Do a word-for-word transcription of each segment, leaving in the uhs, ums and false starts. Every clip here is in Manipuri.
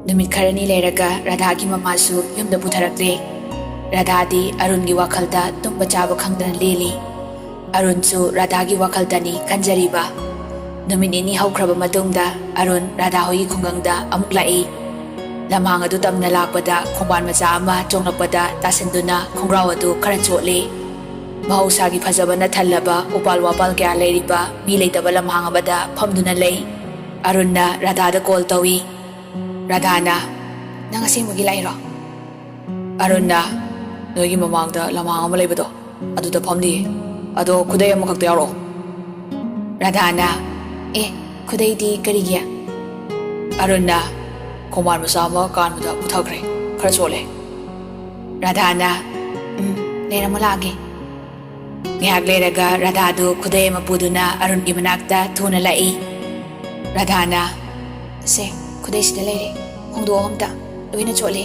ꯅꯨꯃꯤꯠ ꯈꯔꯅꯤ ꯂꯩꯔꯒ ꯔꯥꯙꯥꯒꯤ ꯃꯃꯥꯁꯨ ꯌꯨꯝꯗ ꯄꯨꯊꯔꯛꯂꯦ꯫ ꯔꯥꯙꯥꯗꯤ ꯑꯔꯨꯟꯒꯤ ꯋꯥꯈꯜꯗ ꯇꯨꯝꯕ ꯆꯥꯕ ꯈꯪꯗꯅ ꯂꯦꯜꯂꯤ꯫ ꯑꯔꯨꯟꯁꯨ ꯔꯥꯙꯥꯒꯤ ꯋꯥꯈꯜꯗꯅꯤ ꯈꯟꯖꯔꯤꯕ꯫ ꯅꯨꯃꯤꯠ ꯅꯤꯅꯤ ꯍꯧꯈ꯭ꯔꯕ ꯃꯇꯨꯡꯗ ꯑꯔꯨꯟ ꯔꯥꯙꯥ ꯍꯣꯏꯒꯤ ꯈꯨꯡꯒꯪꯗ ꯑꯃꯨꯛ ꯂꯥꯛꯏ꯫ ꯂꯝꯍꯥꯡ ꯑꯗꯨ ꯇꯝꯅ ꯂꯥꯛꯄꯗ ꯈꯣꯡꯕꯥꯟ ꯃꯆꯥ ꯑꯃ ꯆꯣꯡꯂꯛꯄꯗ ꯇꯥꯁꯤꯟꯗꯨꯅ ꯈꯣꯡꯒ꯭ꯔꯥꯎ ꯑꯗꯨ ꯈꯔ ꯆꯣꯠꯂꯤ꯫ ꯃꯍꯧꯁꯥꯒꯤ ꯐꯖꯕꯅ ꯊꯜꯂꯕ ꯎꯄꯥꯜ ꯋꯥꯄꯥꯜ ꯀꯌꯥ ꯂꯩꯔꯤꯕ ꯃꯤ ꯂꯩꯇꯕ ꯂꯝꯍꯥꯡ ꯑꯃꯗ ꯐꯝꯗꯨꯅ ꯂꯩ꯫ ꯑꯔꯨꯟꯅ ꯔꯥꯙꯥꯗ ꯀꯣꯜ ꯇꯧꯏ꯫ ꯔꯥꯙꯥꯅ, "ꯅꯪ ꯑꯁꯦꯡꯕꯒꯤ ꯂꯥꯛꯏꯔꯣ?" ꯑꯔꯨꯟꯅ, "ꯅꯣꯏꯒꯤ ꯃꯃꯥꯡꯗ ꯂꯝꯍꯥꯡ ꯑꯃ ꯂꯩꯕꯗꯣ, ꯑꯗꯨꯗ ꯐꯝꯂꯤꯌꯦ꯫ ꯑꯗꯣ ꯈꯨꯗꯩ ꯑꯃꯈꯛꯇ ꯌꯥꯎꯔꯛꯑꯣ꯫" ꯔꯥꯙꯥꯅ, "ꯑꯦ, ꯈꯨꯗꯩꯗꯤ ꯀꯔꯤꯒꯤ?" ꯑꯔꯨꯟꯅ, "ꯈꯣꯡꯕꯥꯟ ꯃꯆꯥ ꯑꯃ ꯀꯥꯟꯕꯗ ꯄꯨꯊꯈ꯭ꯔꯦ꯫ ꯈꯔ ꯆꯣꯠꯂꯦ꯫" ꯔꯥꯙꯥꯅ, "ꯎꯝ, ꯂꯩꯔꯝꯃꯣ, ꯂꯥꯛꯑꯒꯦ꯫" ꯉꯥꯏꯍꯥꯛ ꯂꯩꯔꯒ ꯔꯥꯙꯥꯗꯨ ꯈꯨꯗꯩ ꯑꯃ ꯄꯨꯗꯨꯅ ꯑꯔꯨꯟꯒꯤ ꯃꯅꯥꯛꯇ ꯊꯨꯅ ꯂꯥꯛꯏ꯫ ꯔꯥꯙꯥꯅ, "ꯁꯦ, ꯈꯨꯗꯩꯁꯤꯗ ꯂꯩꯔꯦ, ꯍꯣꯡꯗꯣꯛꯑꯣ ꯑꯝꯇ, ꯂꯣꯏꯅ ꯆꯣꯠꯂꯦ꯫"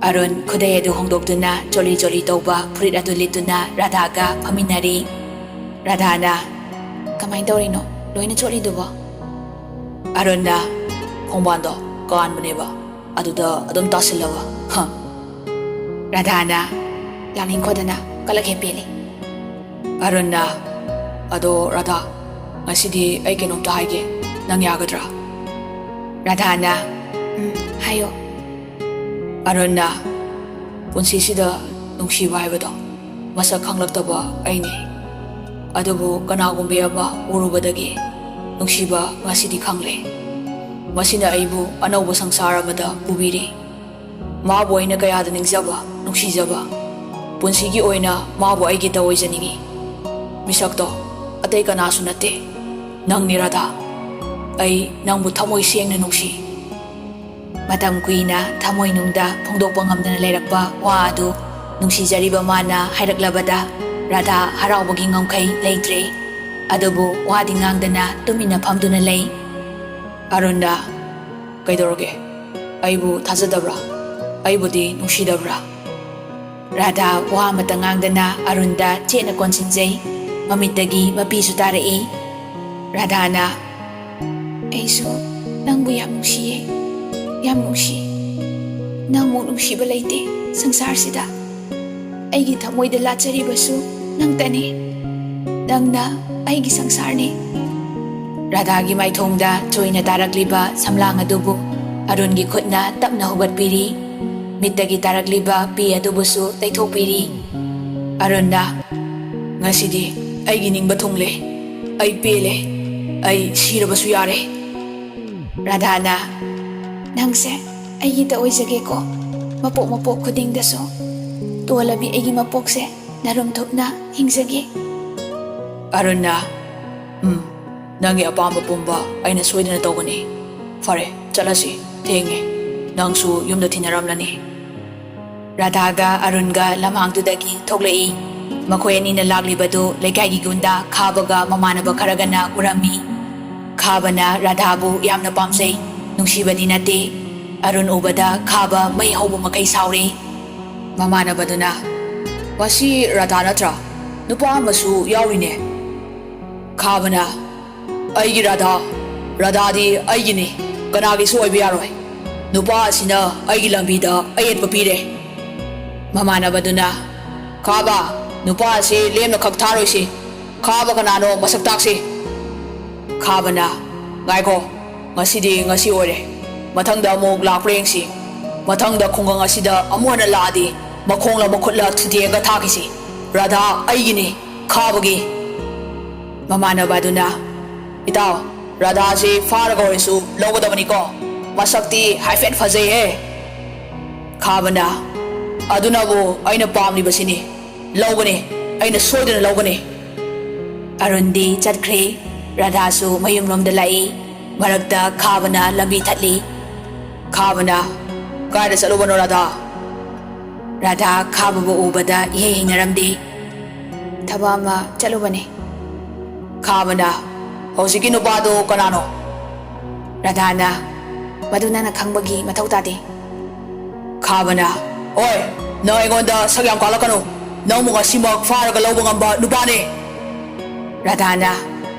ꯑꯔꯨꯟ ꯈꯨꯗꯩ ꯑꯗꯨ ꯍꯣꯡꯗꯣꯛꯇꯨꯅ ꯆꯣꯠꯂꯤ ꯆꯣꯠꯂꯤ ꯇꯧꯕ ꯐꯨꯔꯤꯠ ꯑꯗꯨ ꯂꯤꯠꯇꯨꯅ ꯔꯥꯙꯥꯒ ꯐꯝꯃꯤꯟꯅꯔꯤ꯫ ꯔꯥꯙꯥꯅ, "ꯀꯃꯥꯏꯅ ꯇꯧꯔꯤꯅꯣ ꯂꯣꯏꯅ ꯆꯣꯠꯂꯤꯗꯨꯕꯣ?" ꯑꯔꯨꯟꯅ, "ꯈꯣꯡꯕꯥꯟꯗꯣ ꯀꯥꯟꯕꯅꯦꯕ, ꯑꯗꯨꯗ ꯑꯗꯨꯝ ꯇꯥꯁꯤꯜꯂꯕ, ꯍ꯫" ꯔꯥꯙꯥꯅ, "ꯂꯥꯛꯅꯤꯡꯈꯣꯗꯅ ꯀꯂꯛ ꯍꯦꯛ ꯄꯦꯜꯂꯤ꯫" ꯑꯔꯨꯟꯅ, "ꯑꯗꯣ ꯔꯥꯙꯥ, ꯉꯁꯤꯗꯤ ꯑꯩ ꯀꯩꯅꯣꯝꯇ ꯍꯥꯏꯒꯦ, ꯅꯪ ꯌꯥꯒꯗ꯭ꯔꯥ?" ꯔꯥꯙꯥꯅ, "ꯎꯝ, ꯍꯥꯏꯌꯣ꯫" ꯑꯔꯨꯟꯅ, "ꯄꯨꯟꯁꯤꯁꯤꯗ ꯅꯨꯡꯁꯤꯕ ꯍꯥꯏꯕꯗꯣ ꯃꯁꯛ ꯈꯪꯂꯛꯇꯕ ꯑꯩꯅꯤ꯫ ꯑꯗꯨꯕꯨ ꯀꯅꯥꯒꯨꯝꯕꯤ ꯑꯃ ꯎꯔꯨꯕꯗꯒꯤ ꯅꯨꯡꯁꯤꯕ ꯉꯁꯤꯗꯤ ꯈꯪꯂꯦ꯫ ꯃꯁꯤꯅ ꯑꯩꯕꯨ ꯑꯅꯧꯕ ꯁꯪꯁꯥꯔ ꯑꯃꯗ ꯄꯨꯕꯤꯔꯤ꯫ ꯃꯥꯕꯨ ꯑꯩꯅ ꯀꯌꯥꯗ ꯅꯤꯡꯖꯕ, ꯅꯨꯡꯁꯤꯖꯕ꯫ ꯄꯨꯟꯁꯤꯒꯤ ꯑꯣꯏꯅ ꯃꯥꯕꯨ ꯑꯩꯒꯤꯇ ꯑꯣꯏꯖꯅꯤꯡꯏ꯫ ꯃꯤꯁꯛꯇꯣ ꯑꯇꯩ ꯀꯅꯥꯁꯨ ꯅꯠꯇꯦ, ꯅꯪꯅꯤ ꯔꯥꯙꯥ꯫ ꯑꯩ ꯅꯪꯕꯨ ꯊꯃꯣꯏ ꯁꯦꯡꯅ ꯅꯨꯡꯁꯤ꯫" ꯃꯇꯝ ꯀꯨꯏꯅ ꯊꯃꯣꯏꯅꯨꯡꯗ ꯐꯣꯡꯗꯣꯛꯄ ꯉꯝꯗꯅ ꯂꯩꯔꯛꯄ ꯋꯥ ꯑꯗꯨ ꯅꯨꯡꯁꯤꯖꯔꯤꯕ ꯃꯥꯅ ꯍꯥꯏꯔꯛꯂꯕꯗ ꯔꯥꯙꯥ ꯍꯔꯥꯎꯕꯒꯤ ꯉꯝꯈꯩ ꯂꯩꯇ꯭ꯔꯦ꯫ ꯑꯗꯨꯕꯨ ꯋꯥꯗꯤ ꯉꯥꯡꯗꯅ ꯇꯨꯃꯤꯟꯅ ꯐꯝꯗꯨꯅ ꯂꯩ꯫ ꯑꯔꯨꯟꯅ, "ꯀꯩꯗꯧꯔꯒꯦ? ꯑꯩꯕꯨ ꯊꯥꯖꯗꯕ꯭ꯔꯥ? ꯑꯩꯕꯨꯗꯤ ꯅꯨꯡꯁꯤꯗꯕ꯭ꯔꯥ?" ꯔꯥꯙꯥ ꯋꯥ ꯑꯃꯠꯇ ꯉꯥꯡꯗꯅ ꯑꯔꯨꯟꯗ ꯆꯦꯠꯅ ꯀꯣꯟꯁꯤꯟꯖꯩ꯫ ꯃꯃꯤꯠꯇꯒꯤ ꯃꯄꯤꯁꯨ ꯇꯥꯔꯛꯏ꯫ ꯔꯥꯙꯥꯅ, "ꯑꯩꯁꯨ ꯅꯪꯕꯨ ꯌꯥꯝ ꯅꯨꯡꯁꯤꯌꯦ꯫ ꯌꯥꯝ ꯅꯨꯡꯁꯤ꯫ ꯅꯪꯃꯨꯛ ꯅꯨꯡꯁꯤꯕ ꯂꯩꯇꯦ ꯁꯪꯁꯥꯔꯁꯤꯗ꯫ ꯑꯩꯒꯤ ꯊꯃꯣꯏꯗ ꯂꯥꯠꯆꯔꯤꯕꯁꯨ ꯅꯪꯇꯅꯤ꯫ ꯅꯪꯅ ꯑꯩꯒꯤ ꯁꯪꯁꯥꯔꯅꯤ꯫ ꯔꯥꯙꯥꯒꯤ ꯃꯥꯏꯊꯣꯡꯗ ꯆꯣꯏꯅ ꯇꯥꯔꯛꯂꯤꯕ ꯁꯝꯂꯥꯡ ꯑꯗꯨꯕꯨ ꯑꯔꯨꯟꯒꯤ ꯈꯨꯠꯅ ꯇꯞꯅ ꯍꯧꯒꯠꯄꯤꯔꯤ꯫ ꯃꯤꯠꯇꯒꯤ ꯇꯥꯔꯛꯂꯤꯕ ꯄꯤ ꯑꯗꯨꯕꯨꯁꯨ ꯇꯩꯊꯣꯛꯄꯤꯔꯤ꯫ ꯑꯔꯨꯟꯅ, "ꯉꯁꯤꯗꯤ ꯑꯩꯒꯤ ꯅꯤꯡꯕ ꯊꯨꯡꯂꯦ꯫ ꯑꯩ ꯄꯦꯜꯂꯦ꯫ ꯑꯩ ꯁꯤꯔꯕꯁꯨ ꯌꯥꯔꯦ꯫" ꯔꯥꯙꯥꯅ, "ꯅꯪꯁꯦ ꯑꯩꯒꯤꯇ ꯑꯣꯏꯖꯒꯦꯀꯣ, ꯃꯄꯣꯛ ꯃꯄꯣꯛ ꯈꯨꯗꯤꯡꯗꯁꯨ꯫ ꯇꯣꯜꯂꯕꯤ ꯑꯩꯒꯤ ꯃꯄꯣꯛꯁꯦ ꯅꯔꯨꯝ ꯊꯨꯞꯅ ꯍꯤꯡꯖꯒꯦ꯫" ꯑꯔꯨꯟꯅ, "ꯎꯝ, ꯅꯪꯒꯤ ꯑꯄꯥꯝꯕ ꯄꯨꯝꯕ ꯑꯩꯅ ꯁꯣꯏꯗꯅ ꯇꯧꯒꯅꯤ꯫ ꯐꯔꯦ, ꯆꯠꯂꯁꯤ, ꯊꯦꯡꯉꯦ꯫ ꯅꯪꯁꯨ ꯌꯨꯝꯗ ꯊꯤꯟꯅꯔꯝꯂꯅꯤ꯫" ꯔꯥꯙꯥꯒ ꯑꯔꯨꯟꯒ ꯂꯝꯍꯥꯡꯗꯨꯗꯒꯤ ꯊꯣꯛꯂꯛꯏ꯫ ꯃꯈꯣꯏ ꯑꯅꯤꯅ ꯂꯥꯛꯂꯤꯕꯗꯨ ꯂꯩꯀꯥꯏꯒꯤ ꯒꯨꯟꯗꯥ ꯈꯥꯕꯒ ꯃꯃꯥꯟꯅꯕ ꯈꯔꯒꯅ ꯎꯔꯝꯃꯤ꯫ ꯈꯥꯕꯅ ꯔꯥꯙꯥꯕꯨ ꯌꯥꯝꯅ ꯄꯥꯝꯖꯩ, ꯅꯨꯡꯁꯤꯕꯗꯤ ꯅꯠꯇꯦ꯫ ꯑꯔꯨꯟ ꯎꯕꯗ ꯈꯥꯕ ꯃꯩ ꯍꯧꯕ ꯃꯈꯩ ꯁꯥꯎꯔꯤ꯫ ꯃꯃꯥꯟꯅꯕꯗꯨꯅ, "ꯃꯁꯤ ꯔꯥꯙꯥ ꯅꯠꯇ꯭ꯔꯥ? ꯅꯨꯄꯥ ꯑꯃꯁꯨ ꯌꯥꯎꯔꯤꯅꯦ꯫" ꯈꯥꯕꯅ, "ꯑꯩꯒꯤ ꯔꯥꯙꯥ, ꯔꯥꯙꯥꯗꯤ ꯑꯩꯒꯤꯅꯤ, ꯀꯅꯥꯒꯤꯁꯨ ꯑꯣꯏꯕ ꯌꯥꯔꯣꯏ꯫ ꯅꯨꯄꯥ ꯑꯁꯤꯅ ꯑꯩꯒꯤ ꯂꯝꯕꯤꯗ ꯑꯌꯦꯠꯄ ꯄꯤꯔꯦ꯫" ꯃꯃꯥꯟꯅꯕꯗꯨꯅ, "ꯈꯥꯕ, ꯅꯨꯄꯥ ꯑꯁꯤ ꯂꯦꯝꯅ ꯈꯛ ꯊꯥꯔꯣꯏꯁꯤ꯫ ꯈꯥꯕ ꯀꯅꯥꯅꯣ ꯃꯁꯛ ꯇꯥꯛꯁꯤ꯫" ꯈꯥꯕꯅ, "ꯉꯥꯏꯈꯣ, ꯉꯁꯤꯗꯤ ꯉꯁꯤ ꯑꯣꯏꯔꯦ꯫ ꯃꯊꯪꯗ ꯑꯃꯨꯛ ꯂꯥꯛꯄ꯭ꯔꯥ ꯌꯦꯡꯁꯤ꯫ ꯃꯊꯪꯗ ꯈꯨꯡꯒꯪ ꯑꯁꯤꯗ ꯑꯃꯨꯛ ꯍꯟꯅ ꯂꯥꯛꯑꯗꯤ ꯃꯈꯣꯡꯂ ꯃꯈꯨꯠꯂ ꯊꯨꯗꯦꯛꯑꯒ ꯊꯥꯈꯤꯁꯤ꯫ ꯔꯥꯙꯥ ꯑꯩꯒꯤꯅꯤ, ꯈꯥꯕꯒꯤ꯫" ꯃꯃꯥꯟꯅꯕ ꯑꯗꯨꯅ, "ꯏꯇꯥꯎ, ꯔꯥꯙꯥꯁꯤ ꯐꯥꯔꯒ ꯑꯣꯏꯔꯁꯨ ꯂꯧꯒꯗꯕꯅꯤꯀꯣ꯫ ꯃꯁꯛꯇꯤ ꯍꯥꯏꯐꯦꯠ ꯐꯖꯩꯍꯦ꯫" ꯈꯥꯕꯅ, "ꯑꯗꯨꯅꯕꯨ ꯑꯩꯅ ꯄꯥꯝꯂꯤꯕꯁꯤꯅꯤ꯫ ꯂꯧꯒꯅꯤ, ꯑꯩꯅ ꯁꯣꯏꯗꯅ ꯂꯧꯒꯅꯤ꯫" ꯑꯔꯨꯟꯗꯤ ꯆꯠꯈ꯭ꯔꯦ꯫ ꯔꯥꯙꯥꯁꯨ ꯃꯌꯨꯝꯂꯣꯝꯗ ꯂꯥꯛꯏ꯫ ꯃꯔꯛꯇ ꯈꯥꯕꯅ ꯂꯝꯕꯤ ꯊꯠꯂꯤ꯫ ꯈꯥꯕꯅ, "ꯀꯥꯏꯗ ꯆꯠꯂꯨꯕꯅꯣ ꯔꯥꯙꯥ?" ꯔꯥꯙꯥ ꯈꯥꯕꯕꯨ ꯎꯕꯗ ꯏꯍꯩ ꯍꯩꯅꯔꯝꯗꯦ꯫ "ꯊꯕꯛ ꯑꯃ ꯆꯠꯂꯨꯕꯅꯤ꯫" ꯈꯥꯕꯅ, "ꯍꯧꯖꯤꯛꯀꯤ ꯅꯨꯄꯥꯗꯣ ꯀꯅꯥꯅꯣ?" ꯔꯥꯙꯥꯅ, "ꯃꯗꯨ ꯅꯪꯅ ꯈꯪꯕꯒꯤ ꯃꯊꯧ ꯇꯥꯗꯦ꯫" ꯈꯥꯕꯅ, "ꯑꯣꯏ, ꯅꯪ ꯑꯩꯉꯣꯟꯗ ꯁꯛ ꯌꯥꯝ ꯀꯥꯛꯂꯛꯀꯅꯨ꯫ ꯅꯪꯕꯨ ꯉꯁꯤꯃꯛ ꯐꯥꯔꯒ ꯂꯧꯕ ꯉꯝꯕ ꯅꯨꯄꯥꯅꯦ꯫" ꯔꯥꯙꯥꯅ,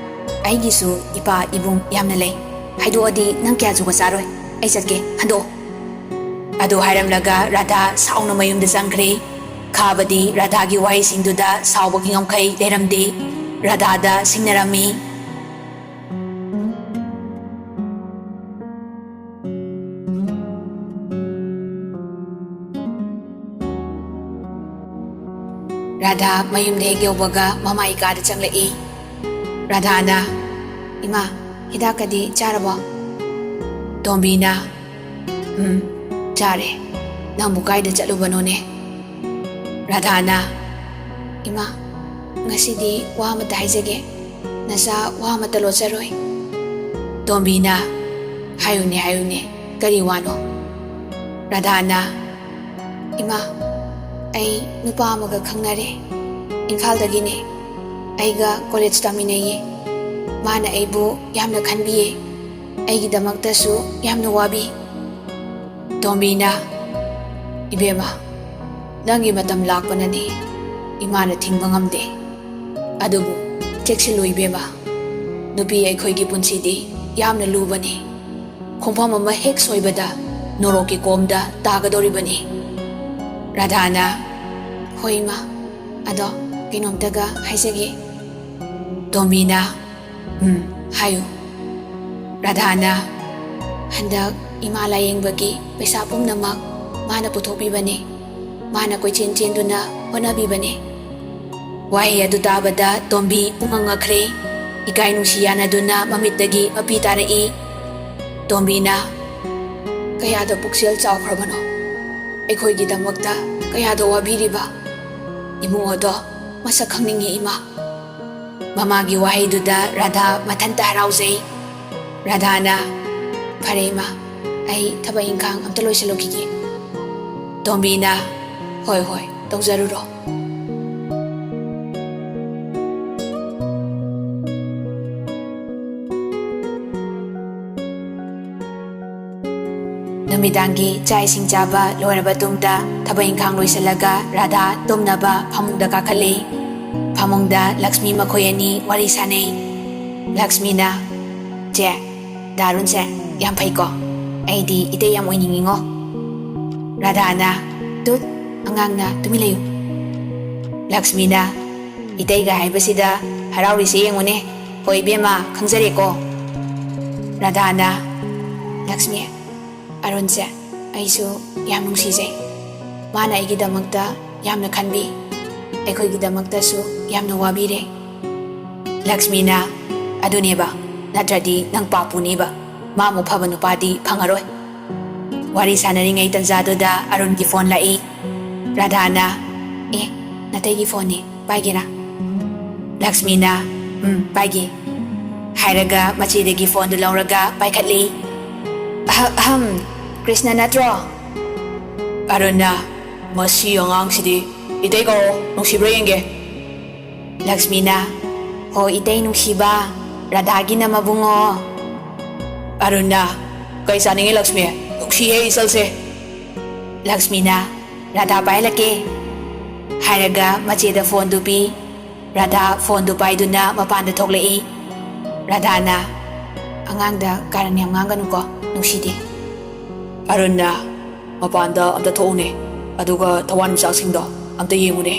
"ꯑꯩꯒꯤꯁꯨ ꯏꯄꯥ ꯏꯕꯨꯡ ꯌꯥꯝꯅ ꯂꯩ꯫ ꯍꯥꯏꯗꯣꯛꯑꯗꯤ ꯅꯪ ꯀꯌꯥ ꯖꯨꯒꯣꯠ ꯆꯥꯔꯣꯏ꯫ ꯑꯩ ꯆꯠꯀꯦ, ꯍꯟꯗꯣꯛꯑꯣ꯫ ꯑꯗꯨ ꯍꯥꯏꯔꯝꯂꯒ ꯔꯥꯙꯥ ꯁꯥꯎꯅ ꯃꯌꯨꯝꯗ ꯆꯪꯈ꯭ꯔꯦ꯫ ꯈꯥꯕꯗꯤ ꯔꯥꯙꯥꯒꯤ ꯋꯥꯍꯩꯁꯤꯡꯗꯨꯗ ꯁꯥꯎꯕꯒꯤ ꯉꯝꯈꯩ ꯂꯩꯔꯝꯗꯦ꯫ ꯔꯥꯙꯥꯗ ꯁꯤꯡꯅꯔꯝꯃꯤ꯫ ꯔꯥꯙꯥ ꯃꯌꯨꯝꯗ ꯍꯦꯛ ꯌꯧꯕꯒ ꯃꯃꯥꯏ ꯀꯥꯗ ꯆꯪꯂꯛꯏ꯫ ꯔꯥꯙꯥꯅ, "ꯏꯃꯥ, ꯍꯤꯗꯥꯛꯀꯗꯤ ꯆꯥꯔꯕꯣ?" ꯇꯣꯝꯕꯤꯅ, "ꯎꯝ, ꯆꯥꯔꯦ꯫ ꯅꯪꯕꯨ ꯀꯥꯏꯗ ꯆꯠꯂꯨꯕꯅꯣꯅꯦ?" ꯔꯥꯙꯥꯅ, "ꯏꯃꯥ, ꯉꯁꯤꯗꯤ ꯋꯥ ꯑꯃꯇ ꯍꯥꯏꯖꯒꯦ꯫ ꯅꯆꯥ ꯋꯥ ꯑꯃꯇ ꯂꯣꯠꯆꯔꯣꯏ꯫" ꯇꯣꯝꯕꯤꯅ, "ꯍꯥꯏꯌꯨꯅꯦ, ꯍꯥꯏꯌꯨꯅꯦ, ꯀꯔꯤ ꯋꯥꯅꯣ?" ꯔꯥꯙꯥꯅ, "ꯏꯃꯥ, ꯑꯩ ꯅꯨꯄꯥ ꯑꯃꯒ ꯈꯪꯅꯔꯦ꯫ ꯏꯝꯐꯥꯜꯗꯒꯤꯅꯦ꯫ ꯑꯩꯒ ꯀꯣꯂꯦꯖ ꯇꯝꯃꯤꯟꯅꯩꯌꯦ꯫ ꯃꯥꯅ ꯑꯩꯕꯨ ꯌꯥꯝꯅ ꯈꯟꯕꯤꯌꯦ꯫ ꯑꯩꯒꯤꯗꯃꯛꯇꯁꯨ ꯌꯥꯝꯅ ꯋꯥꯕꯤ꯫" ꯇꯣꯝꯕꯤꯅ, "ꯏꯕꯦꯝꯃ, ꯅꯪꯒꯤ ꯃꯇꯝ ꯂꯥꯛꯄꯅꯅꯦ, ꯏꯃꯥꯅ ꯊꯤꯡꯕ ꯉꯝꯗꯦ꯫ ꯑꯗꯨꯕꯨ ꯆꯦꯛꯁꯤꯜꯂꯨ ꯏꯕꯦꯝꯃ, ꯅꯨꯄꯤ ꯑꯩꯈꯣꯏꯒꯤ ꯄꯨꯟꯁꯤꯗꯤ ꯌꯥꯝꯅ ꯂꯨꯕꯅꯤ꯫ ꯈꯣꯡꯐꯝ ꯑꯃ ꯍꯦꯛ ꯁꯣꯏꯕꯗ ꯅꯣꯔꯣꯛꯀꯤ ꯀꯣꯝꯗ ꯇꯥꯒꯗꯧꯔꯤꯕꯅꯤ꯫" ꯔꯥꯙꯥꯅ, "ꯍꯣꯏ ꯏꯃꯥ, ꯑꯗꯣ ꯀꯩꯅꯣꯝꯇꯒ ꯍꯥꯏꯖꯒꯦ꯫" ꯇꯣꯝꯕꯤꯅ, "ꯎꯝ, ꯍꯥꯏꯌꯨ꯫" ꯔꯥꯙꯥꯅ, "ꯍꯟꯗꯛ ꯏꯃꯥ ꯂꯥꯌꯦꯡꯕꯒꯤ ꯄꯩꯁꯥ ꯄꯨꯝꯅꯃꯛ ꯃꯥꯅ ꯄꯨꯊꯣꯛꯄꯤꯕꯅꯤ꯫ ꯃꯥꯅ ꯀꯣꯏꯆꯦꯟ ꯆꯦꯟꯗꯨꯅ ꯍꯣꯠꯅꯕꯤꯕꯅꯤ꯫" ꯋꯥꯍꯩ ꯑꯗꯨ ꯇꯥꯕꯗ ꯇꯣꯝꯕꯤ ꯄꯨꯡꯉꯛ ꯉꯛꯈ꯭ꯔꯦ꯫ ꯏꯀꯥꯏ ꯅꯨꯡꯁꯤ ꯌꯥꯅꯗꯨꯅ ꯃꯃꯤꯠꯇꯒꯤ ꯃꯄꯤ ꯇꯥꯔꯛꯏ꯫ ꯇꯣꯝꯕꯤꯅ, "ꯀꯌꯥꯗ ꯄꯨꯛꯆꯦꯜ ꯆꯥꯎꯈ꯭ꯔꯕꯅꯣ? ꯑꯩꯈꯣꯏꯒꯤꯗꯃꯛꯇ ꯀꯌꯥꯗ ꯋꯥꯕꯤꯔꯤꯕ ꯏꯕꯨꯡꯉꯣꯗꯣ ꯃꯁꯛ ꯈꯪꯅꯤꯡꯉꯤ ꯏꯃꯥ꯫" ꯃꯃꯥꯒꯤ ꯋꯥꯍꯩꯗꯨꯗ ꯔꯥꯙꯥ ꯃꯊꯟꯇ ꯍꯔꯥꯎꯖꯩ꯫ ꯔꯥꯙꯥꯅ, "ꯐꯔꯦ ꯏꯃꯥ, ꯑꯩ ꯊꯕꯛ ꯏꯪꯈꯥꯡ ꯑꯝꯇ ꯂꯣꯏꯁꯤꯜꯂꯨꯈꯤꯒꯦ꯫" ꯇꯣꯝꯕꯤꯅ, "ꯍꯣꯏ, ꯍꯣꯏ, ꯇꯧꯖꯔꯨꯔꯣ꯫" ꯅꯨꯃꯤꯗꯥꯡꯒꯤ ꯆꯥꯛ ꯏꯁꯤꯡ ꯆꯥꯕ ꯂꯣꯏꯔꯕ ꯇꯨꯡꯗ ꯊꯕꯛ ꯏꯪꯈꯥꯡ ꯂꯣꯏꯁꯤꯜꯂꯒ ꯔꯥꯙꯥ ꯇꯨꯝꯅꯕ ꯐꯃꯨꯡꯗ ꯀꯥꯈꯠꯂꯤ꯫ ꯐꯃꯨꯡꯗ ꯂꯛꯁꯃꯤ ꯃꯈꯣꯏ ꯑꯅꯤ ꯋꯥꯔꯤ ꯁꯥꯅꯩ꯫ ꯂꯛꯁꯃꯤꯅ, "ꯆꯦ, ꯗꯥ ꯑꯔꯨꯟꯁꯦ ꯌꯥꯝ ꯐꯩꯀꯣ?" ꯑꯩꯗꯤ ꯏꯇꯩ ꯌꯥꯝ ꯑꯣꯏꯅꯤꯡꯉꯤꯉꯣ꯫ ꯔꯥꯙꯥꯅ, "ꯇꯨꯠ, ꯑꯉꯥꯡꯅ ꯇꯨꯃꯤꯟ ꯂꯩꯌꯨ"꯫ ꯂꯛꯁꯃꯤꯅ, "ꯏꯇꯩꯒ ꯍꯥꯏꯕꯁꯤꯗ ꯍꯔꯥꯎꯔꯤꯁꯦ ꯌꯦꯡꯉꯨꯅꯦ꯫ ꯍꯣꯏ ꯏꯕꯦꯝꯃ, ꯈꯪꯖꯔꯦꯀꯣ"꯫ ꯔꯥꯙꯥꯅ, "ꯂꯛꯁꯃꯤ, ꯑꯔꯨꯟꯁꯦ ꯑꯩꯁꯨ ꯌꯥꯝ ꯅꯨꯡꯁꯤꯖꯩ꯫ ꯃꯥꯅ ꯑꯩꯒꯤꯗꯃꯛꯇ ꯌꯥꯝꯅ ꯈꯟꯕꯤ, ꯑꯩꯈꯣꯏꯒꯤꯗꯃꯛꯇꯁꯨ ꯌꯥꯝꯅ ꯋꯥꯕꯤꯔꯦ"꯫ ꯂꯛꯁꯃꯤꯅ, "ꯑꯗꯨꯅꯦꯕ, ꯅꯠꯇ꯭ꯔꯗꯤ ꯅꯪ ꯄꯥꯞꯄꯨꯅꯦꯕ꯫ ꯃꯥꯃꯨꯛ ꯐꯕ ꯅꯨꯄꯥꯗꯤ ꯐꯪꯉꯔꯣꯏ"꯫ ꯋꯥꯔꯤ ꯁꯥꯟꯅꯔꯤꯉꯩ ꯇꯟꯖꯥꯗꯨꯗ ꯑꯔꯨꯟꯒꯤ ꯐꯣꯟ ꯂꯥꯛꯏ꯫ ꯔꯥꯙꯥꯅ, "ꯑꯦ, ꯅꯇꯩꯒꯤ ꯐꯣꯟꯅꯤ, ꯄꯥꯏꯒꯦꯔꯥ?" ꯂꯛꯁꯃꯤꯅ, "ꯎꯝ, ꯄꯥꯏꯒꯦ" ꯍꯥꯏꯔꯒ ꯃꯆꯦꯗꯒꯤ ꯐꯣꯟꯗꯨ ꯂꯧꯔꯒ ꯄꯥꯏꯈꯠꯂꯤ꯫ "ꯑꯍ-, ꯑꯍꯝ, ꯀ꯭ꯔꯤꯁꯅ ꯅꯠꯇ꯭ꯔꯣ?" ꯑꯔꯨꯟꯅ, "ꯃꯁꯤ ꯑꯉꯥꯡꯁꯤꯗꯤ, ꯏꯇꯩ ꯀꯧꯔꯣ, ꯅꯨꯡꯁꯤꯕ꯭ꯔꯥ ꯌꯦꯡꯒꯦ"꯫ ꯂꯛꯁꯃꯤꯅ, "ꯍꯣ ꯏꯇꯩ ꯅꯨꯡꯁꯤꯕ, ꯔꯥꯙꯥꯒꯤꯅ ꯃꯕꯨꯡꯉꯣ"꯫ ꯑꯔꯨꯟꯅ, "ꯀꯩ ꯆꯥꯅꯤꯡꯉꯤ ꯂꯛꯁꯃꯤ? ꯅꯨꯡꯁꯤꯍꯦ ꯏꯆꯜꯁꯦ"꯫ ꯂꯛꯁꯃꯤꯅ, "ꯔꯥꯙꯥ ꯄꯥꯏꯍꯜꯂꯛꯀꯦ" ꯍꯥꯏꯔꯒ ꯃꯆꯦꯗ ꯐꯣꯟꯗꯨ ꯄꯤ꯫ ꯔꯥꯙꯥ ꯐꯣꯟꯗꯨ ꯄꯥꯏꯗꯨꯅ ꯃꯄꯥꯟꯗ ꯊꯣꯛꯂꯛꯏ꯫ ꯔꯥꯙꯥꯅ, "ꯑꯉꯥꯡꯗ ꯀꯥꯔꯟ ꯌꯥꯝ ꯉꯥꯡꯒꯅꯨꯀꯣ, ꯅꯨꯡꯁꯤꯗꯦ"꯫ ꯑꯔꯨꯟꯅ, "ꯃꯄꯥꯟꯗ ꯑꯝꯇ ꯊꯣꯛꯎꯅꯦ, ꯑꯗꯨꯒ ꯊꯋꯥꯟꯃꯤꯆꯥꯛꯁꯤꯡꯗꯣ ꯑꯝꯇ ꯌꯦꯡꯉꯨꯅꯦ"꯫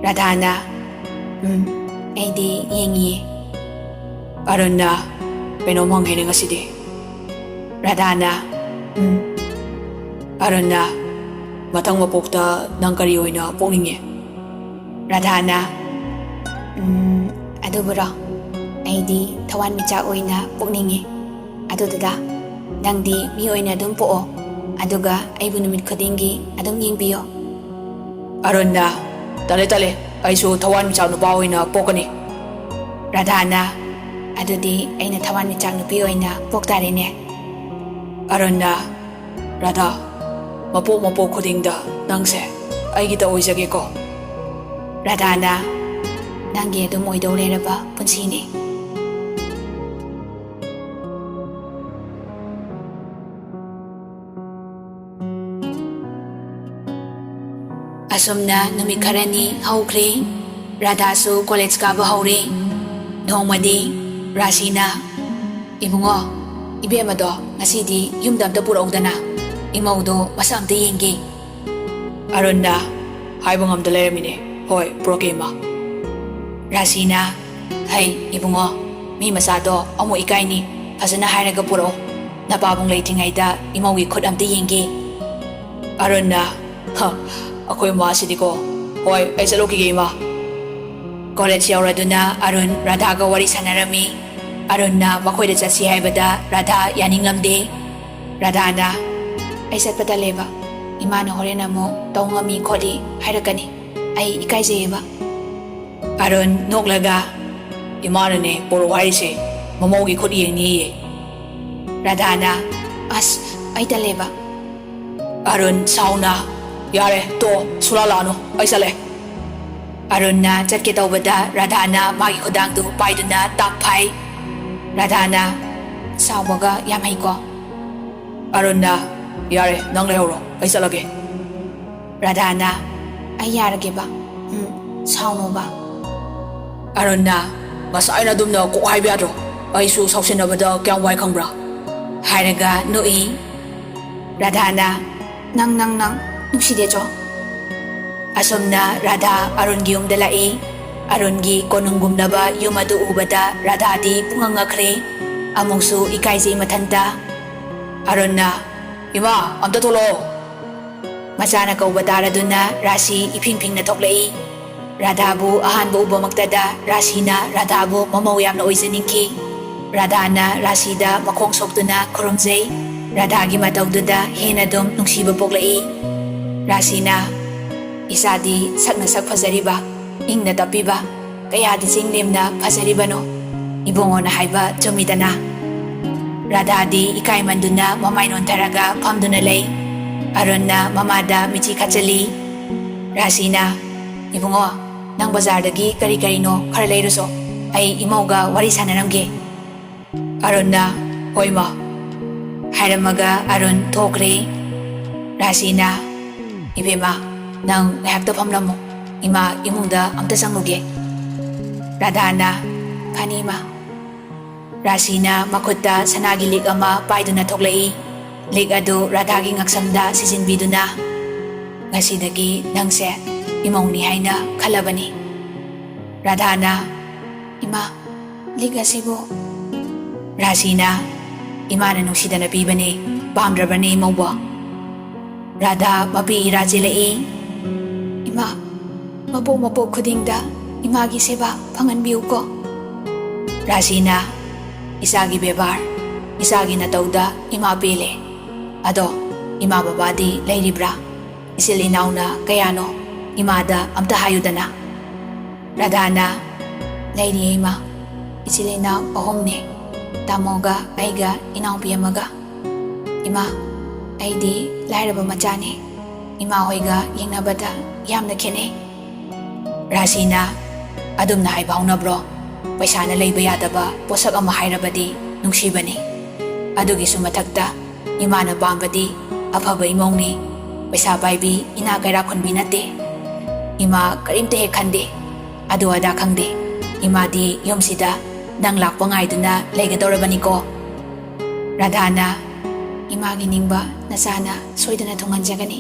ꯔꯥꯙꯥꯅ, "ꯎꯝ, ꯑꯩꯗꯤ ꯌꯦꯡꯉꯤꯌꯦ"꯫ ꯑꯔꯨꯟꯅ, "ꯀꯩꯅꯣꯝ ꯍꯪꯒꯦꯅꯦ ꯉꯁꯤꯗꯤ"꯫ ꯔꯥꯙꯥꯅ, "ꯎꯝ"꯫ ꯑꯔꯨꯟꯅ, "ꯃꯊꯪ ꯃꯄꯣꯛꯇ ꯅꯪ ꯀꯔꯤ ꯑꯣꯏꯅ ꯄꯣꯛꯅꯤꯡꯉꯤ"? ꯔꯥꯙꯥꯅ, "ꯎꯝ, ꯑꯗꯨꯕꯨꯔꯣ? ꯑꯩꯗꯤ ꯊꯋꯥꯟꯃꯤꯆꯥꯛ ꯑꯣꯏꯅ ꯄꯣꯛꯅꯤꯡꯉꯤ꯫ ꯑꯗꯨꯗꯨꯗ ꯅꯪꯗꯤ ꯃꯤ ꯑꯣꯏꯅ ꯑꯗꯨꯝ ꯄꯣꯛꯑꯣ, ꯑꯗꯨꯒ ꯑꯩꯕꯨ ꯅꯨꯃꯤꯠ ꯈꯨꯗꯤꯡꯒꯤ ꯑꯗꯨꯝ ꯌꯦꯡꯕꯤꯌꯣ"꯫ ꯑꯔꯨꯟꯅ, "ꯇꯜꯂꯦ, ꯇꯜꯂꯦ, ꯑꯩꯁꯨ ꯊꯋꯥꯟꯃꯤꯆꯥꯛ ꯅꯨꯄꯥ ꯑꯣꯏꯅ ꯄꯣꯛꯀꯅꯤ"꯫ ꯔꯥꯙꯥꯅ, "ꯑꯗꯨꯗꯤ ꯑꯩꯅ ꯊꯋꯥꯟꯃꯤꯆꯥꯛ ꯅꯨꯄꯤ ꯑꯣꯏꯅ ꯄꯣꯛ ꯇꯥꯔꯦꯅꯦ"꯫ ꯑꯔꯨꯟꯅ, "ꯔꯥꯙꯥ, ꯃꯄꯣꯛ ꯃꯄꯣꯛ ꯈꯨꯗꯤꯡꯗ ꯅꯪꯁꯦ ꯑꯩꯒꯤꯇ ꯑꯣꯏꯖꯒꯦꯀꯣ"꯫ ꯔꯥꯙꯥꯅ, "ꯅꯪꯒꯤ ꯑꯗꯨꯝ ꯑꯣꯏꯗꯧ ꯂꯩꯔꯕ ꯄꯨꯟꯁꯤꯅꯤ"꯫ ꯑꯁꯨꯝꯅ ꯅꯨꯃꯤꯠ ꯈꯔꯅꯤ ꯍꯧꯈ꯭ꯔꯦ꯫ ꯔꯥꯙꯥꯁꯨ ꯀꯣꯂꯦꯖ ꯀꯥꯕ ꯍꯧꯔꯦ꯫ ꯅꯣꯡꯃꯗꯤ ꯔꯥꯁꯤꯅ, "ꯏꯕꯨꯡꯉꯣ, ꯏꯕꯦꯝꯃꯗꯣ ꯉꯁꯤꯗꯤ ꯌꯨꯝꯗ ꯑꯝꯇ ꯄꯨꯔꯛꯎꯗꯅ, ꯏꯃꯧꯗꯣ ꯃꯁꯛ ꯑꯝꯇ ꯌꯦꯡꯒꯦ꯫ ꯑꯔꯨꯟꯅ, "ꯍꯥꯏꯕ ꯉꯝꯗ ꯂꯩꯔꯝꯃꯤꯅꯦ꯫ ꯍꯣꯏ, ꯄꯨꯔꯛꯀꯦ, ꯏꯃꯥ꯫" ꯔꯥꯁꯤꯅ, "ꯍꯩ, ꯏꯕꯨꯡꯉꯣ, ꯃꯤ ꯃꯆꯥꯗꯣ ꯑꯃꯨꯛ ꯏꯀꯥꯏꯅꯤ꯫ ꯐꯖꯅ ꯍꯥꯏꯔꯒ ꯄꯨꯔꯛꯑꯣ꯫ ꯅꯄꯥꯕꯨꯡ ꯂꯩꯇ꯭ꯔꯤꯉꯩꯗ ꯏꯃꯧꯒꯤ ꯈꯨꯠ ꯑꯝꯇ ꯌꯦꯡꯒꯦ꯫" ꯑꯔꯨꯟꯅ, "ꯍ, ꯑꯩꯈꯣꯏ ꯃꯥꯁꯤꯗꯤꯀꯣ꯫ ꯍꯣꯏ, ꯑꯩ ꯆꯠꯂꯨꯈꯤꯒꯦ, ꯏꯃꯥ꯫" ꯀꯣꯂꯦꯖ ꯌꯧꯔꯗꯨꯅ ꯑꯔꯨꯟ ꯔꯥꯙꯥꯒ ꯋꯥꯔꯤ ꯁꯥꯟꯅꯔꯝꯃꯤ꯫ ꯑꯔꯨꯟꯅ ꯃꯈꯣꯏꯗ ꯆꯠꯁꯤ ꯍꯥꯏꯕꯗ ꯔꯥꯙꯥ ꯌꯥꯅꯤꯡꯂꯝꯗꯦ꯫ ꯔꯥꯙꯥꯅ, "ꯑꯩ ꯆꯠꯄ ꯇꯜꯂꯦꯕ꯫ ꯏꯃꯥꯅ ꯍꯣꯔꯦꯟ ꯑꯃꯨꯛ ꯇꯧ ꯉꯝꯃꯤ ꯈꯣꯠꯂꯤ ꯍꯥꯏꯔꯛꯀꯅꯤ꯫ ꯑꯩ ꯏꯀꯥꯏꯖꯩꯌꯦꯕ꯫" ꯑꯔꯨꯟ ꯅꯣꯛꯂꯒ, "ꯏꯃꯥꯅꯅꯦ ꯄꯣꯔꯛꯑꯣ ꯍꯥꯏꯔꯤꯁꯦ, ꯃꯃꯧꯒꯤ ꯈꯨꯠ ꯌꯦꯡꯅꯤꯌꯦ꯫" ꯔꯥꯙꯥꯅ, "ꯑꯁ, ꯑꯩ ꯇꯜꯂꯦꯕ꯫" ꯑꯔꯨꯟ ꯁꯥꯎꯅ, "ꯌꯥꯔꯦ, ꯇꯣ, ꯁꯨꯂꯥ ꯂꯥꯛꯑꯅꯨ, ꯑꯩ ꯆꯠꯂꯦ꯫" ꯑꯔꯨꯟꯅ ꯆꯠꯀꯦ ꯇꯧꯕꯗ ꯔꯥꯙꯥꯅ ꯃꯥꯒꯤ ꯈꯨꯗꯥꯡꯗꯨ ꯄꯥꯏꯗꯨꯅ ꯇꯥꯛ ꯐꯥꯏ꯫ ꯔꯥꯙꯥꯅ, "ꯁꯥꯎꯕꯒ ꯌꯥꯝ ꯍꯩꯀꯣ꯫" ꯑꯔꯨꯟꯅ, "ꯌꯥꯔꯦ, ꯅꯪ ꯂꯩꯍꯧꯔꯣ, ꯑꯩ ꯆꯠꯂꯒꯦ꯫" ꯔꯥꯙꯥꯅ, "ꯑꯩ ꯌꯥꯔꯒꯦꯕ꯫ ꯎꯝ, ꯁꯥꯎꯅꯣꯕ꯫" ꯑꯔꯨꯟꯅ, "ꯉꯁꯥꯏꯅ ꯑꯗꯨꯝꯅ ꯀꯣꯛ ꯍꯥꯏꯕ ꯌꯥꯗ꯭ꯔꯣ? ꯑꯩꯁꯨ ꯁꯥꯎꯁꯤꯟꯅꯕꯗ ꯀꯌꯥꯝ ꯋꯥꯏ ꯈꯪꯕ꯭ꯔꯥ?" ꯍꯥꯏꯔꯒ ꯅꯣꯛꯏ꯫ ꯔꯥꯙꯥꯅ, "ꯅꯪ, ꯅꯪ, ꯅꯪ, ꯅꯨꯡꯁꯤꯗꯦ ꯆꯣ꯫" ꯑꯁꯨꯝꯅ ꯔꯥꯙꯥ ꯑꯔꯨꯟꯒꯤ ꯌꯨꯝꯗ ꯂꯥꯛꯏ꯫ ꯑꯔꯨꯟꯒꯤ ꯀꯣꯅꯨꯡꯒꯨꯝꯂꯕ ꯌꯨꯝ ꯑꯗꯨ ꯎꯕꯗ ꯔꯥꯙꯥꯗꯤ ꯄꯨꯡꯉꯛ ꯉꯛꯈ꯭ꯔꯦ꯫ ꯑꯃꯨꯛꯁꯨ ꯏꯀꯥꯏꯖꯩ ꯃꯊꯟꯇ꯫ ꯑꯔꯨꯟꯅ, "ꯏꯃꯥ, ꯑꯝꯇ ꯊꯣꯛꯂꯛꯑꯣ꯫" ꯃꯆꯥꯅ ꯀꯧꯕ ꯇꯥꯔꯗꯨꯅ ꯔꯥꯁꯤ ꯏꯐꯤꯡ ꯐꯤꯡꯅ ꯊꯣꯛꯂꯛꯏ꯫ ꯔꯥꯙꯥꯕꯨ ꯑꯍꯥꯟꯕ ꯎꯕꯃꯛꯇꯗ ꯔꯥꯁꯤꯅ ꯔꯥꯙꯥꯕꯨ ꯃꯃꯧ ꯌꯥꯝꯅ ꯑꯣꯏꯖꯅꯤꯡꯈꯤ꯫ ꯔꯥꯙꯥꯅ ꯔꯥꯁꯤꯗ ꯃꯈꯣꯡ ꯁꯣꯛꯇꯨꯅ ꯈꯨꯔꯨꯝꯖꯩ꯫ ꯔꯥꯙꯥꯒꯤ ꯃꯇꯧꯗꯨꯗ ꯍꯦꯟꯅ ꯑꯗꯨꯝ ꯅꯨꯡꯁꯤꯕ ꯄꯣꯛꯂꯛꯏ꯫ ꯔꯥꯁꯤꯅ, "ꯏꯆꯥꯗꯤ ꯁꯛꯅ ꯁꯛ ꯐꯖꯔꯤꯕ, ꯏꯪꯅ ꯇꯞꯄꯤꯕ, ꯀꯌꯥꯗꯤ ꯆꯤꯡ ꯂꯦꯝꯅ ꯐꯖꯔꯤꯕꯅꯣ꯫ ꯏꯕꯨꯡꯉꯣꯅ ꯍꯥꯏꯕ ꯆꯨꯝꯃꯤꯗꯅ꯫" ꯔꯥꯙꯥꯗꯤ ꯏꯀꯥꯏꯃꯟꯗꯨꯅ ꯃꯃꯥꯏ ꯅꯣꯟꯊꯔꯒ ꯐꯝꯗꯨꯅ ꯂꯩ꯫ ꯑꯔꯨꯟꯅ ꯃꯃꯥꯗ ꯃꯤꯠꯆꯤ ꯈꯠꯆꯜꯂꯤ꯫ ꯔꯥꯁꯤꯅ, "ꯏꯕꯨꯡꯉꯣ, ꯅꯪ ꯕꯖꯥꯔꯗꯒꯤ ꯀꯔꯤ ꯀꯔꯤꯅꯣ ꯈꯔ ꯂꯩꯔꯨꯁꯣ, ꯑꯩ ꯏꯃꯧꯒ ꯋꯥꯔꯤ ꯁꯥꯟꯅꯔꯝꯒꯦ꯫" ꯑꯔꯨꯟꯅ, "ꯍꯣꯏ, ꯃꯥ꯫" ꯍꯥꯏꯔꯝꯃꯒ ꯑꯔꯨꯟ ꯊꯣꯛꯈ꯭ꯔꯦ꯫ ꯔꯥꯁꯤꯅ, "ꯏꯕꯦꯝꯃ, ꯅꯪ ꯉꯥꯏꯍꯥꯛꯇ ꯐꯝꯂꯝꯃꯣ, ꯏꯃꯥ ꯏꯃꯨꯡꯗ ꯑꯝꯇ ꯆꯪꯉꯨꯒꯦ꯫" ꯔꯥꯙꯥꯅ, "ꯐꯅꯤ, ꯏꯃꯥ꯫" ꯔꯥꯁꯤꯅ ꯃꯈꯨꯠꯇ ꯁꯅꯥꯒꯤ ꯂꯤꯛ ꯑꯃ ꯄꯥꯏꯗꯨꯅ ꯊꯣꯛꯂꯛꯏ꯫ ꯂꯤꯛ ꯑꯗꯨ ꯔꯥꯙꯥꯒꯤ ꯉꯛꯁꯝꯗ ꯁꯤꯖꯤꯟꯕꯤꯗꯨꯅ, "ꯉꯁꯤꯗꯒꯤ ꯅꯪꯁꯦ ꯏꯃꯧꯅꯤ ꯍꯥꯏꯅ ꯈꯜꯂꯕꯅꯤ꯫" ꯔꯥꯙꯥꯅ, "ꯏꯃꯥ, ꯂꯤꯛ ꯑꯁꯤꯕꯨ?" ꯔꯥꯁꯤꯅ, "ꯏꯃꯥꯅ ꯅꯨꯡꯁꯤꯗꯅ ꯄꯤꯕꯅꯤ, ꯄꯥꯝꯗ꯭ꯔꯕꯅꯤ ꯏꯃꯧꯕꯣ?" ꯔꯥꯙꯥ ꯃꯄꯤ ꯏꯔꯥ ꯆꯦꯜꯂꯛꯏ꯫ "ꯏꯃꯥ, ꯃꯄꯣꯛ ꯃꯄꯣꯛ ꯈꯨꯗꯤꯡꯗ ꯏꯃꯥꯒꯤ ꯁꯦꯕꯥ ꯐꯪꯍꯟꯕꯤꯌꯨꯀꯣ꯫" ꯔꯥꯁꯤꯅ, "ꯏꯆꯥꯒꯤ ꯕꯦꯕꯥꯔ, ꯏꯆꯥꯒꯤ ꯅꯇꯧꯗ ꯏꯃꯥ ꯄꯦꯜꯂꯦ꯫ ꯑꯗꯣ ꯏꯃꯥ ꯕꯕꯥꯗꯤ ꯂꯩꯔꯤꯕ꯭ꯔꯥ? ꯏꯆꯤꯜ ꯏꯅꯥꯎꯅ ꯀꯌꯥꯅꯣ? ꯏꯃꯥꯗ ꯑꯝꯇ ꯍꯥꯏꯌꯨꯗꯅ꯫" ꯔꯥꯙꯥꯅ, "ꯂꯩꯔꯤꯌꯦ ꯏꯃꯥ, ꯏꯆꯤꯜ ꯏꯅꯥꯎ ꯑꯍꯨꯝꯅꯦ, ꯇꯥꯃꯣꯒ ꯑꯩꯒ ꯏꯅꯥꯎꯄꯤ ꯑꯃꯒ꯫ ꯏꯃꯥ, ꯑꯩꯗꯤ ꯂꯥꯏꯔꯕ ꯃꯆꯥꯅꯤ, ꯏꯃꯥ ꯍꯣꯏꯒ ꯌꯦꯡꯅꯕꯗ ꯌꯥꯝꯅ ꯈꯦꯠꯅꯩ꯫" ꯔꯥꯁꯤꯅ, "ꯑꯗꯨꯝꯅ ꯍꯥꯏꯕ ꯍꯧꯅꯕ꯭ꯔꯣ? ꯄꯩꯁꯥꯅ ꯂꯩꯕ ꯌꯥꯗꯕ ꯄꯣꯠꯁꯛ ꯑꯃ ꯍꯥꯏꯔꯕꯗꯤ ꯅꯨꯡꯁꯤꯕꯅꯤ꯫ ꯑꯗꯨꯒꯤꯁꯨ ꯃꯊꯛꯇ ꯏꯃꯥꯅ ꯄꯥꯝꯕꯗꯤ ꯑꯐꯕ ꯏꯃꯧꯅꯤ, ꯄꯩꯁꯥ ꯄꯥꯏꯕꯤ, ꯏꯅꯥ ꯀꯩꯔꯥꯛ ꯈꯨꯟꯕꯤ ꯅꯠꯇꯦ꯫ ꯏꯃꯥ ꯀꯔꯤꯝꯇ ꯍꯦꯛ ꯈꯟꯗꯦ, ꯑꯗꯨ ꯑꯗꯥ ꯈꯪꯗꯦ꯫ ꯏꯃꯥꯗꯤ ꯌꯨꯝꯁꯤꯗ ꯅꯪ ꯂꯥꯛꯄ ꯉꯥꯏꯗꯨꯅ ꯂꯩꯒꯗꯧꯔꯕꯅꯤꯀꯣ꯫" ꯔꯥꯙꯥꯅ, "ꯏꯃꯥꯒꯤ ꯅꯤꯡꯕ ꯅꯆꯥꯅ ꯁꯣꯏꯗꯅ ꯊꯨꯡꯍꯟꯖꯒꯅꯤ꯫"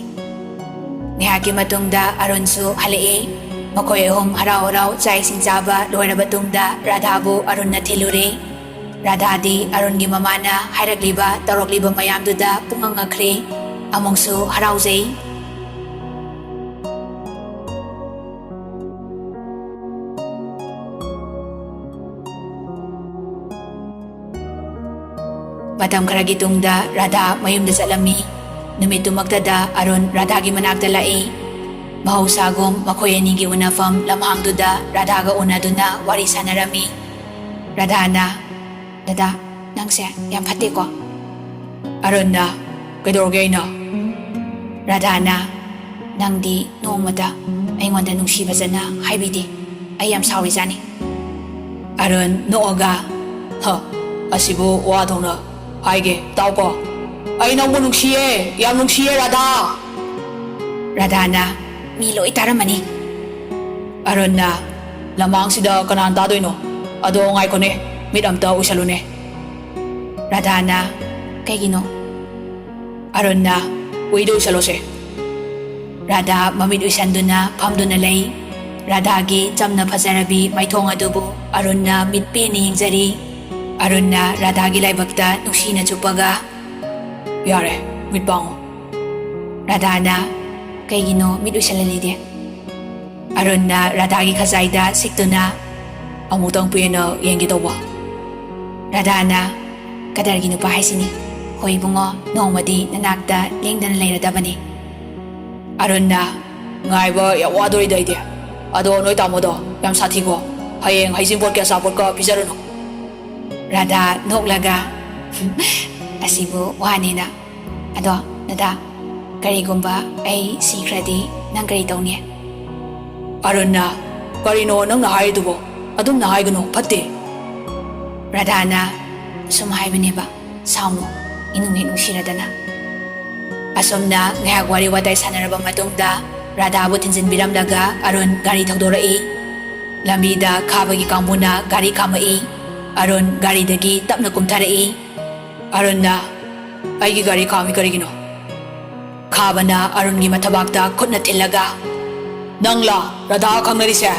ꯉꯥꯏꯍꯥꯛꯀꯤ ꯃꯇꯨꯡꯗ ꯑꯔꯨꯟꯁꯨ ꯍꯜꯂꯛꯏ꯫ ꯃꯈꯣꯏ ꯑꯍꯨꯝ ꯍꯔꯥꯎ ꯍꯔꯥꯎ ꯆꯥꯛ ꯏꯁꯤꯡ ꯆꯥꯕ ꯂꯣꯏꯔꯕ ꯇꯨꯡꯗ ꯔꯥꯙꯥꯕꯨ ꯑꯔꯨꯟꯅ ꯊꯤꯜꯂꯨꯔꯦ꯫ ꯔꯥꯙꯥꯗꯤ ꯑꯔꯨꯟꯒꯤ ꯃꯃꯥꯅ ꯍꯥꯏꯔꯛꯂꯤꯕ ꯇꯧꯔꯛꯂꯤꯕ ꯃꯌꯥꯝꯗꯨꯗ ꯄꯨꯡꯉꯛ ꯉꯛꯈ꯭ꯔꯦ꯫ ꯑꯃꯨꯛꯁꯨ ꯍꯔꯥꯎꯖꯩ꯫ ꯃꯇꯝ ꯈꯔꯒꯤ ꯇꯨꯡꯗ ꯔꯥꯙꯥ ꯃꯌꯨꯝꯗ ꯆꯠꯂꯝꯃꯤ꯫ ꯅꯨꯃꯤꯠꯇꯨꯃꯛꯇꯗ ꯑꯔꯨꯟ ꯔꯥꯙꯥꯒꯤ ꯃꯅꯥꯛꯇ ꯂꯥꯛꯏ꯫ ꯃꯍꯧꯁꯥꯒꯨꯝ ꯃꯈꯣꯏ ꯑꯅꯤꯒꯤ ꯎꯅꯐꯝ ꯂꯝꯍꯥꯡꯗꯨꯗ ꯔꯥꯙꯥꯒ ꯎꯅꯗꯨꯅ ꯋꯥꯔꯤ ꯁꯥꯟꯅꯔꯝꯃꯤ꯫ ꯔꯥꯙꯥꯅ, "ꯗꯗꯥ, ꯅꯪꯁꯦ ꯌꯥꯝ ꯐꯠꯇꯦꯀꯣ?" ꯑꯔꯨꯟꯅ, "ꯀꯩꯗꯧꯔꯒꯦ ꯑꯩꯅ?" ꯔꯥꯙꯥꯅ, "ꯅꯪꯗꯤ ꯅꯣꯡꯃꯇ ꯑꯩꯉꯣꯟꯗ ꯅꯨꯡꯁꯤ ꯐꯖꯅ ꯍꯥꯏꯕꯤꯗꯦ꯫ ꯑꯩ ꯌꯥꯝ ꯁꯥꯎꯔꯤꯖꯥꯠꯅꯤ꯫" ꯑꯔꯨꯟ ꯅꯣꯛꯑꯒ, "ꯍ, ꯑꯁꯤꯕꯨ ꯋꯥ ꯊꯣꯛꯅ ꯍꯥꯏꯒꯦ, ꯇꯥꯎꯀꯣ꯫ ꯑꯩ ꯅꯪꯕꯨ ꯅꯨꯡꯁꯤꯌꯦ, ꯌꯥꯝ ꯅꯨꯡꯁꯤꯌꯦ, ꯔꯥꯙꯥ!" ꯔꯥꯙꯥꯅ, "ꯃꯤ ꯂꯣꯏ ꯇꯥꯔꯝꯃꯅꯤ꯫" ꯑꯔꯨꯟꯅ, "ꯂꯃꯥꯡꯁꯤꯗ ꯀꯅꯥꯅ ꯇꯥꯗꯣꯏꯅꯣ? ꯑꯗꯣ ꯉꯥꯏꯈꯣꯅꯦ, ꯃꯤꯠ ꯑꯝꯇ ꯎꯏꯁꯜꯂꯨꯅꯦ꯫ ꯔꯥꯙꯥꯅ, "ꯀꯩꯒꯤꯅꯣ?" ꯑꯔꯨꯟꯅ, "ꯎꯏꯗ ꯎꯏꯁꯜꯂꯣꯁꯦ꯫" ꯔꯥꯙꯥ ꯃꯃꯤꯠ ꯎꯏꯁꯟꯗꯨꯅ ꯐꯝꯗꯨꯅ ꯂꯩ꯫ ꯔꯥꯙꯥꯒꯤ ꯆꯝꯅ ꯐꯖꯔꯕꯤ ꯃꯥꯏꯊꯣꯡ ꯑꯗꯨꯕꯨ ꯑꯔꯨꯟꯅ ꯃꯤꯠ ꯄꯦꯟꯅ ꯌꯦꯡꯖꯔꯤ꯫ ꯑꯔꯨꯟꯅ ꯔꯥꯙꯥꯒꯤ ꯂꯥꯏꯕꯛꯇ ꯅꯨꯡꯁꯤꯅ ꯆꯨꯞꯄꯒ, "ꯌꯥꯔꯦ, ꯃꯤꯠ ꯄꯥꯡꯉꯣ꯫" ꯔꯥꯙꯥꯅ, "ꯀꯩꯒꯤꯅꯣ ꯃꯤꯠ ꯎꯏꯁꯜꯍꯜꯂꯤꯗꯤ?" ꯑꯔꯨꯟꯅ ꯔꯥꯙꯥꯒꯤ ꯈꯖꯥꯏꯗ ꯁꯤꯛꯇꯨꯅ, "ꯑꯃꯨꯛꯇꯪ ꯄꯦꯟꯅ ꯌꯦꯡꯒꯦ ꯇꯧꯕ꯫" ꯔꯥꯙꯥꯅ, "ꯀꯗꯔꯒꯤ ꯅꯨꯄꯥ ꯍꯥꯏꯁꯤꯅꯤ꯫ ꯍꯣꯏ ꯏꯕꯨꯡꯉꯣ, ꯅꯣꯡꯃꯗꯤ ꯅꯅꯥꯛꯇ ꯂꯦꯡꯗꯅ ꯂꯩꯔꯗꯕꯅꯤ꯫" ꯑꯔꯨꯟꯅ, "ꯉꯥꯏꯕ ꯌꯥꯝ ꯋꯥꯗꯣꯔꯤꯗ ꯑꯩꯗꯤ꯫ ꯑꯗꯣ ꯅꯣꯏ ꯇꯥꯃꯣꯗꯣ ꯌꯥꯝ ꯁꯥꯊꯤꯀꯣ꯫ ꯍꯌꯦꯡ ꯍꯩꯖꯤꯡꯄꯣꯠꯀꯤ ꯑꯆꯥꯄꯣꯠꯀ ꯄꯤꯖꯔꯨꯅꯨ꯫" ꯔꯥꯙꯥ ꯅꯣꯛꯂꯒ, "ꯑꯁꯤꯕꯨ ꯋꯥꯅꯦꯅ꯫ ꯑꯗꯣ ꯗꯗꯥ, ꯀꯔꯤꯒꯨꯝꯕ ꯑꯩ ꯁꯤꯈ꯭ꯔꯗꯤ ꯅꯪ ꯀꯔꯤ ꯇꯧꯅꯤ?" ꯑꯔꯨꯟꯅ, "ꯀꯔꯤꯅꯣ ꯅꯪꯅ ꯍꯥꯏꯔꯤꯗꯨꯕꯣ? ꯑꯗꯨꯝꯅ ꯍꯥꯏꯒꯅꯨ, ꯐꯠꯇꯦ꯫" ꯔꯥꯙꯥꯅ, "ꯁꯨꯝ ꯍꯥꯏꯕꯅꯦꯕ, ꯁꯥꯎꯅꯨ, ꯏꯅꯨꯡ ꯍꯦꯛ ꯅꯨꯡꯁꯤꯔꯗꯅ꯫" ꯑꯁꯨꯝꯅ ꯉꯥꯏꯍꯥꯛ ꯋꯥꯔꯤ ꯋꯥꯇꯥꯏ ꯁꯥꯟꯅꯔꯕ ꯃꯇꯨꯡꯗ ꯔꯥꯙꯥꯕꯨ ꯊꯤꯟꯖꯤꯟꯕꯤꯔꯝꯂꯒ ꯑꯔꯨꯟ ꯒꯥꯔꯤ ꯊꯧꯗꯣꯔꯛꯏ꯫ ꯂꯝꯕꯤꯗ ꯈꯥꯕꯒꯤ ꯀꯥꯡꯕꯨꯅ ꯒꯥꯔꯤ ꯈꯥꯝꯃꯛꯏ꯫ ꯑꯔꯨꯟ ꯒꯥꯔꯤꯗꯒꯤ ꯇꯞꯅ ꯀꯨꯝꯊꯔꯛꯏ꯫ ꯑꯔꯨꯟꯅ, "ꯑꯩꯒꯤ ꯒꯥꯔꯤ ꯈꯥꯝꯃꯤ ꯀꯔꯤꯒꯤꯅꯣ?" ꯈꯥꯕꯅ ꯑꯔꯨꯟꯒꯤ ꯃꯊꯕꯥꯛꯇ ꯈꯨꯠꯅ ꯊꯤꯜꯂꯒ, "ꯅꯪꯂꯥ ꯔꯥꯙꯥ ꯈꯪꯅꯔꯤꯁꯦ?"